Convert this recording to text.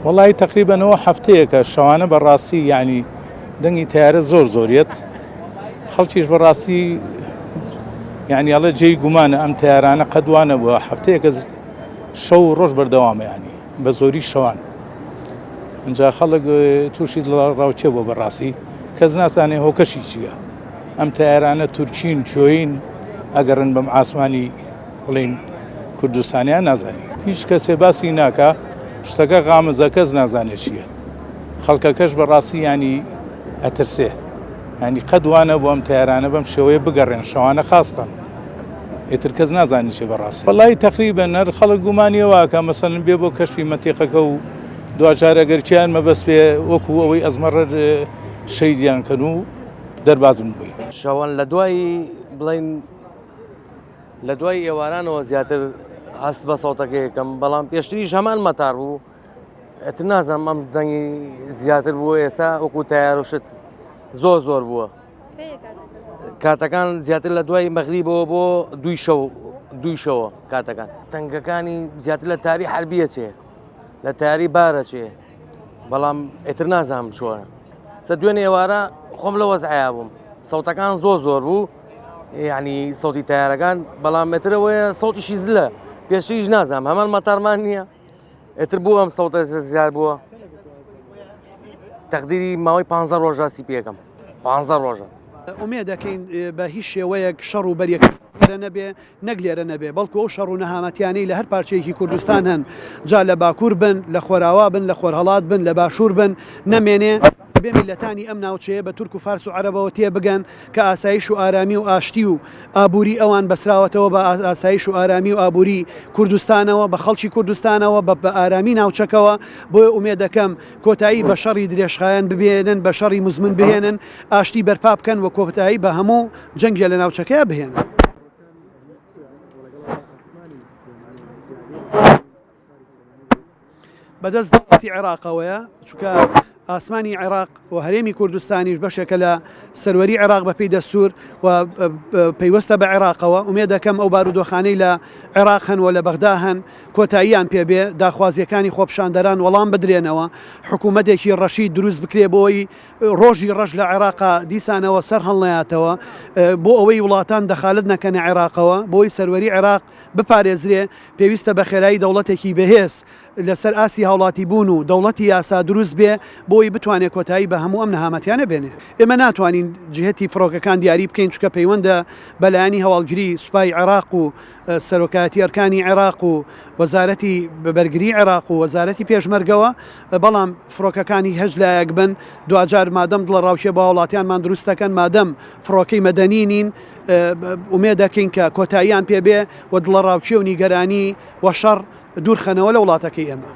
وەڵایی تەقریبەن ئەوە هەفتەیەکە شەوانە بە ڕاستی یعنی دەنگی تیارە زۆر زۆریەت خەڵکیش بەڕاستی یعنی ئەڵێ جێی گومانە ئەم تیارانە قەدوانە بووە هەفتەیەکە شەو و ڕۆژ بەردەوامە ینی بە زۆری شەوان ئەجا خەڵک تووشی ڕاوچێ بۆ بەڕاستی کەس ناسانێ هۆکەشی چییە ئەم تیارانە تورکین چۆین ئەگەڕن بەم ئاسمانی بڵین کوردستانیان نازانین هیچ کەسێ باسی ناکا شتەکە غامزە کەس نازانێ چییە خەڵکەکەش بەڕاستی ینی ئەترسێ ینی قەت وانە بۆ ئەم تیارانە بەم شێوەیە بگەڕێن شەوانە خاستن ئیتر کەس نازانانی چێ بەڕاستی وەڵی تقریبا هەر خەڵک گومانیەوەکە مەسەن بێ بۆ کەشفی مەتیقەکە و دوجار ئەگەرچیان مەبەست پێ وەکو ئەوەی ئەزمەڕەر شەیدیان کەن و دەربازم بووی. شەوان لە دوای بڵین لە دوای ئێوارانەوە زیاتر هەست بە سەوتەکە یەکەم بەڵام پێشتریش هەمان مەتار بوو ئەتر نازانم ئەم دەنگی زیاتر بووە ئێستا وەکو تایار و شت زۆر زۆر بووە کاتەکان زیاتر لە دوای مەغریبەوە بۆ دوی شەو دوی شەوە کاتەکان تەنگەکانی زیاتر لە تاری حربیە چێ لە تاری بارە چێ بەڵام ئیتر نازانم چۆنە سە دوێنێ ئێوارە خۆم لە وەزعیا بووم سەوتەکان زۆر زۆر بوو یعنی سەوتی تارەکان بەڵام مەترەوەیە سەوتیشی زلە پێشتریش نازانم هەمان مەتارمان نییە ئێتر بوو ئەم سەوتە زیاد بووە تەقدیری ماوەی پ ڕۆژە سی پێکەم پ ڕۆژە ئومێ دەکەین بە هیچ شێوەیەک شەڕ و بەریەک نەبێ نەک لێرە نەبێ بەڵکو ئەو شەڕ و نەهامەتیانەی لە هەر پارچەیەکی کوردستان هەن جا لە باکوور بن، لە خۆراوا بن، لە خۆرهەڵات بن، لە باشوور بن، نەمێنێ. دەبێ میللەتانی ئەم ناوچەیە بە تورک و فارس و عەرەبەوە تێبگەن کە ئاسایش و ئارامی و ئاشتی و ئابووری ئەوان بەسراوەتەوە بە ئاسایش و ئارامی و ئابووری کوردستانەوە، بە خەڵکی کوردستانەوە، بە بە ئارامی ناوچەکەوە. بۆیە ئومێد دەکەم کۆتایی بە شەڕی درێژخایەن ببێنن، بە شەڕی موزمن بهێنن، ئاشتی بەرپا بکەن و کۆتایی بە هەموو جەنگێ لە ناوچەکەیا بهێنن. بەدەست دەوڵەتی عێراقەوەیە چونکە ئاسمانی عێراق و هەرێمی کوردستانیش بەشێکە لە سەروەری عێراق بەپێی دەستور و پەیوەستە بە عێراقەوە ئومێ دەکەم ئەو بارودۆخانەی لە عێراق هەن و لە بەغدا هەن کۆتاییان پێبێ داخوازیەکانی خۆپشاندەران وەڵام بدرێنەوە حکوومەتێکی ڕەشی دروست بکرێ بۆی ڕۆژی ڕەش لە عێراقا دیسانەوە سەر هەڵنەیاتەوە بۆ ئەوەی وڵاتان دەخالەت نەکەنە عێراقەوە بۆی سەروەری عێراق بپارێزرێ پێویستە بە خێرایی دەوڵەتێکی بەهێز لەسەر ئاستی هاوڵاتی بوون و دەوڵەتی یاسا دروست بێ بۆی بتوانێ کۆتایی بە هەموو ئەم نەهامەتیانە بێنێ ئێمە ناتوانین جهتی فڕۆکەکان دیاری بکەین چونکە پەیوەندە بە لایەنی هەواڵگری سوپای عێراق و سەرۆکایەتی ئەرکانی عێراق و وەزارەتی بەرگری عێراق و وەزارەتی پێشمەرگەوە، بەڵام فڕۆکەکانی هەچ لایەک بن دواجار مادەم دڵەڕاوکێ بۆ هاوڵاتیانمان دروست دەکەن، مادەم فڕۆکەی مەدەنی نین، ئومێد دەکەین کە کۆتاییان پێ بێ و دڵەڕاوکێ و نیگەرانی و شەڕ دوورخەنەوە لە وڵاتەکەی ئێمە.